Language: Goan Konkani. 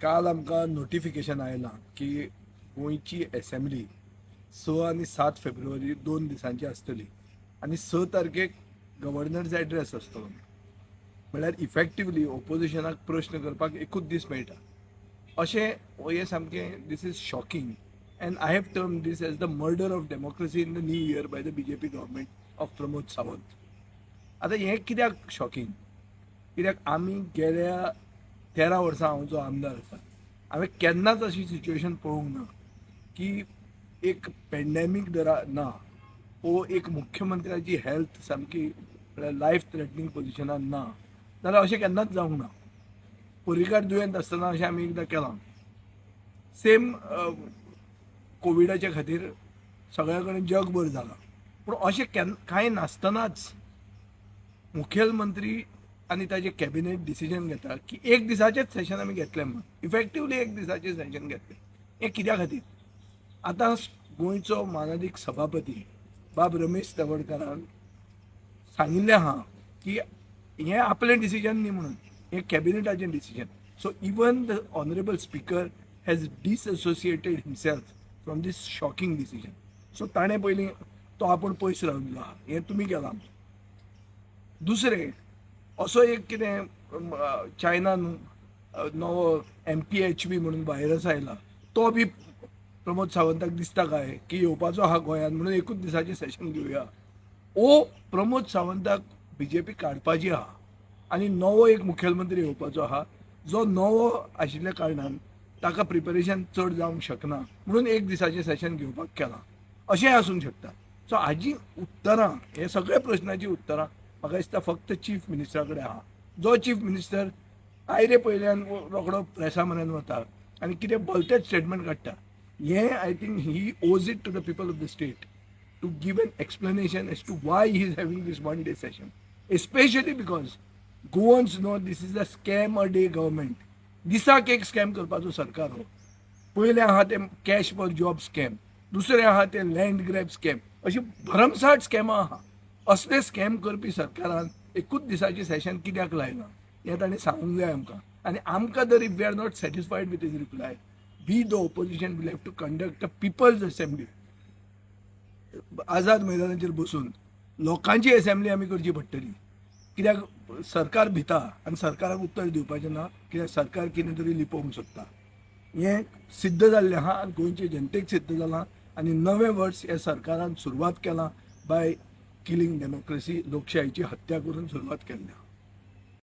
काल आमकां नोटिफिकेशन आयलां की गोंयची एसेंब्ली 6 आनी 7 फेब्रुवारी 2 दिसांची आसतली आनी 6 तारखेक गव्हर्नर्स एड्रेस आसतलो. म्हळ्यार इफेक्टिवली ओपोजिशनाक प्रश्न करपाक एकूच दीस मेळटा अशें. हें सामकें, this is shocking and I have termed this as the murder of democracy in the new year by the BJP government of Pramod Sawant. आतां हें कित्याक शॉकिंग? कित्याक आमी गेल्या 13 वर्सां हांव जो आमदार आसा, हांवें केन्नाच अशी सिच्युएशन पळोवंक ना की एक पेंडेमीक जर ना वो एक मुख्यमंत्र्याची हेल्थ सामकी म्हळ्यार लायफ थ्रेटनींग पोजिशनान ना जाल्यार अशें केन्नाच जावंक ना. पर्रीकार दुयेंत आसतना अशें आमी एकदां केलां. सेम कोविडाच्या खातीर सगळ्या कडेन जगभर जालां, पूण अशें केन्ना कांय नासतनाच मुखेलमंत्री आनी ताजे कॅबिनेट डिसिजन घेता की एक दिसाचेच सेशन आमी घेतले म्हणून. इफेक्टिवली एक दिसाचें सेशन घेतलें, हें कित्या खातीर? आतां गोंयचो मानादीक सभापती बाब रमेश तवडकारान सांगिल्लें आहा की हें आपलें डिसिजन न्ही म्हणून, हें कॅबिनेटाचें decision. So even the honourable speaker has disassociated himself from this shocking decision. So ताणें पयलीं तो आपूण पयस राविल्लो आहा, हें तुमी केलां. दुसरें, असो एक कितें चायनान नवो एमपीएचबी म्हणून व्हायरस आयला, तो बी प्रमोद सावंताक दिसता काय की येवपाचो आहा गोंयांत म्हणून एकूच दिसाचें सेशन घेवया? ओ प्रमोद सावंताक बीजेपी काडपाची आहा आनी नवो एक मुखेलमंत्री येवपाचो आहा, जो नवो आशिल्ल्या कारणान ताका प्रिपरेशन चड जावंक शकना म्हणून एक दिसाचें सेशन घेवपाक केलां, अशेंय आसूंक शकता. सो हाजी उत्तरां, हे सगळे प्रश्नाची उत्तरां म्हाका दिसता फक्त चीफ मिनिस्टरा कडेन आहा. जो चीफ मिनिस्टर आयरे पयल्यान रोखडो प्रेसा म्हऱ्यान वता आनी कितें भलतेच स्टेटमेंट काडटा, हें I think he owes it to the people of the state to give an explanation as to why he is having this one day session, especially because Goans know this is a scam a day government. दिसाक एक स्कॅम करपाचो सरकार हो. पयलें आहा तें कॅश फॉर जॉब स्कॅम, दुसरें आहा तें लँड ग्रॅब स्कॅम, अशी भरमसाठ स्कॅमां आहा. असले स्कॅम करपी सरकारान एकूच दिसाचें सेशन कित्याक लायलां, हें ताणें सांगूंक जाय आमकां. आनी आमकां जर if we are not satisfied with his reply, we the opposition will have to conduct a people's assembly. आझाद मैदानाचेर बसून लोकांची असेंब्ली आमी करची पडटली, कित्याक सरकार भिता आनी सरकाराक उत्तर दिवपाचें ना, कित्याक सरकार कितें तरी लिपोवंक सोदता हें सिद्ध जाल्लें आहा आनी गोंयचे जनतेक सिद्ध जालां. आनी नवें वर्स ह्या सरकारान सुरवात केलां बाय किलिंग डेमोक्रेसी. लोकशाहीची हत्या करून सुरवात केल्ली आहा.